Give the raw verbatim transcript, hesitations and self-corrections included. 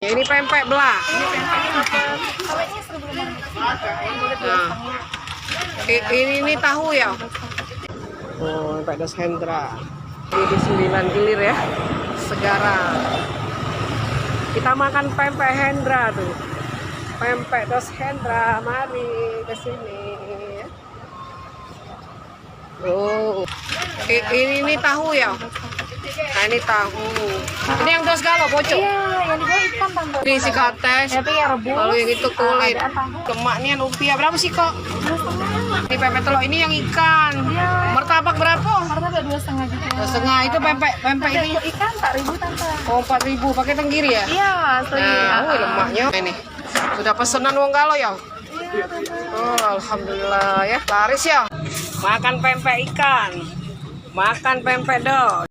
Ini pempek belah. Nah. I- ini, ini tahu ya. Oh, pempek dos Hendra. Ini sembilan ilir ya. Segara. Kita makan pempek Hendra tuh. Pempek dos Hendra, mari ke sini. Oh. I- ini, ini tahu ya. Nah, ini tahu. Ini yang dos galo, pocok. Iya, yang di bawah ikan, Tante. Ini isi kates. Ya, tapi ya rebus. Kalau yang itu kulit. Ah, ada tahu. Lemaknya lumpia berapa sih kok? Dua setengah. Ini pempek telur, ini yang ikan. Iya. Martabak berapa? Martabak dua setengah juga. Dua setengah. Itu pempek, pempek ini. Pempek ikan empat ribu, Tante. Oh, empat ribu. Pakai tenggiri ya? Iya, asli. Nah, ah, wih, lemaknya. Ini. Sudah pesenan wong galo ya? Iya, Tante. Oh, alhamdulillah ya, laris ya. Makan pempek ikan, makan pempek dos.